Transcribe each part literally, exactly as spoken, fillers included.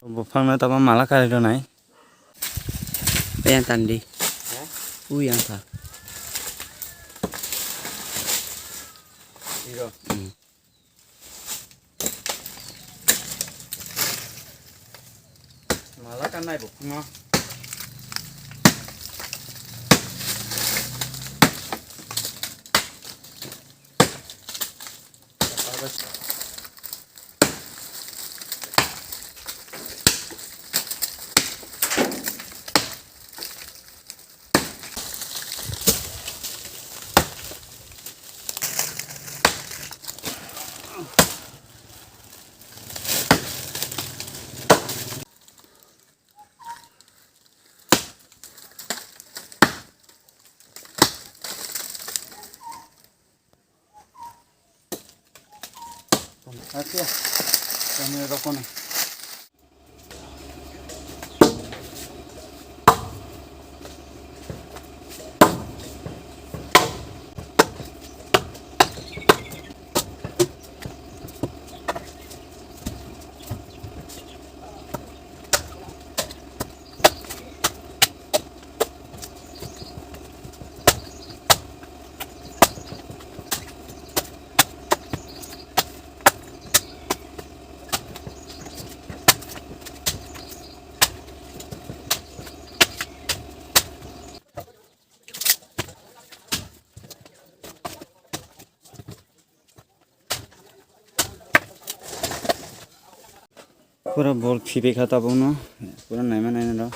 Buphangno tamo mala kari rwnai. Yang tandi. Ui yang ta. Mala kannai buphangno. Asia, kami rokok ni. Pura bol phibai kha tabukno, pura naima naina rok,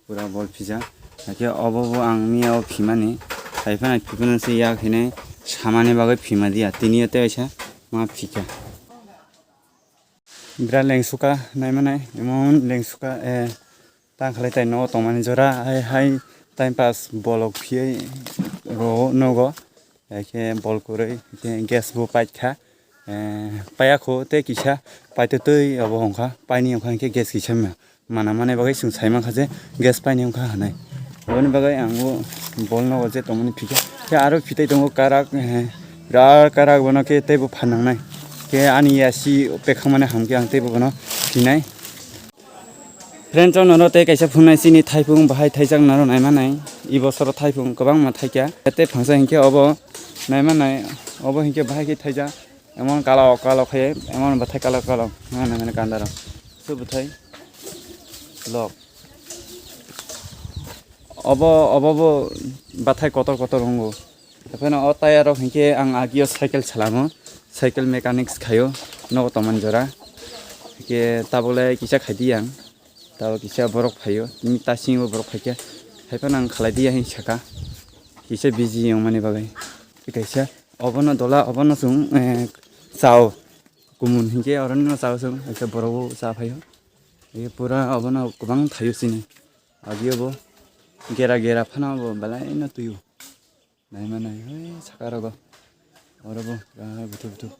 pura bol phijak. Hakhe obo bo ang miya o phimani, hai phano phipano se yak hinwi samani bagwi phima diya, tini o tei waisa ma phikha. Bira lengsuka naimanai, emon lengsuka, eh, tang khalai tai nogo tongmani jora, hai, hai time pass bolok phiyai ro nogo, hai khe bol kwrwi, hai khe gas bo paikha, eh, paiya kho tei kisa paitotwi obo hongkha, paini hongkha hinkhe gas kisa ma. Mana manai bagwi chwng sai mankha je gas paini wngkha hinwi. Aboni bagwi ang o bol nogo je tongmani phikha. Khe aro phitai tongo karak, eh, birat karak bono khe teibo phan nangnai. Khe ani yasi pekhangmani hamkhe ang teibo bono phinai. Friend rok nono tei kaisa phungnai chini thaipung bahai thaijak naro naimanai. I bosoro thaipung kwbangma thaikha. Tei phangsa hinkhe obo naimanai, obo hinkhe bahai khe thaijak. Emon kala o kala o khe, emon bathai kala o kala o. Nang nang kandaro. Su bathai. Lok. Obo, obo bo bathai kotor kotor wngo. Hapheno o tire rok hinkhe ang agio cycle salamo. Cycle mechanics khaio. Nogo tongmani jora. Hinkhe tabole kisa khaidi ang. Tabo kisa borok phaio. Tini tasingo borok phaikhe. Haiphano ang khalai diya hin saka. Kisa busy wngmani bagwi. Tei kaisa. Obono dola, obono chwng, eh, chao. Kumun hinkhe orono chao chwng, hinkhe borokbo cha phaio. Hinkhe pura obono kwbang thaio chini. Agio bo gera gera phano bo belai no twio. Naima nai, hoi saka rogo. Oro bo, ah, buthuk buthuk.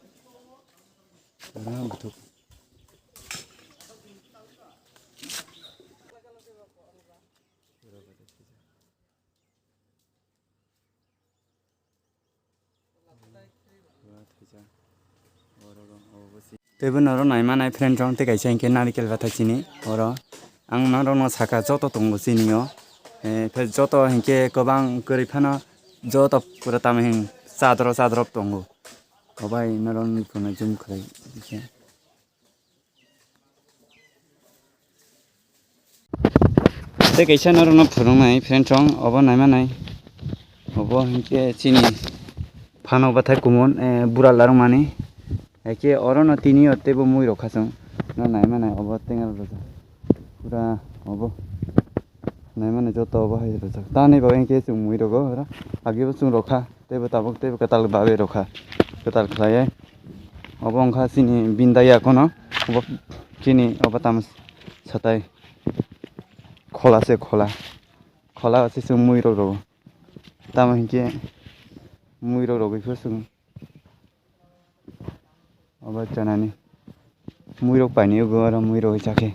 Ah, buthuk. Teibo norok naimanai friend rok tei kaisa hinkhe narikel bathai chini oro ang norokno saka joto tongo chini o, eh, tei joto hinkhe kwbang kwrwi phano joto pura tamo hin chadro chadro tongo. Obai norokni phunuknai zoom khlai khe. Tei kaisa norokno phunuknai friend rok obo naimanai. Obo hinkhe chini phano bathai kumun, eh, bura larwkmani. Haikhe orono tini o teibo mui rok kha chwng. No naimanai obo tenga rok rwjak. Pura obo. Naimani joto obo hai rwjak. Tamni bagwi hinkhe chwng mui rogo oro. Agibo chwng rokha. Teibo tabuk teibo kwtal bagwi rokha. Kwtal khlaiwi. Obo wngkha chini bindaya kono. Obo chini obo tamo satai. Khola se khola. Khola se chwng mui rok rogo. Tamo hinkhe mui rok rogwi phuru chwng. Obo chanani. Muirok paini ugo oro muirok chakhe.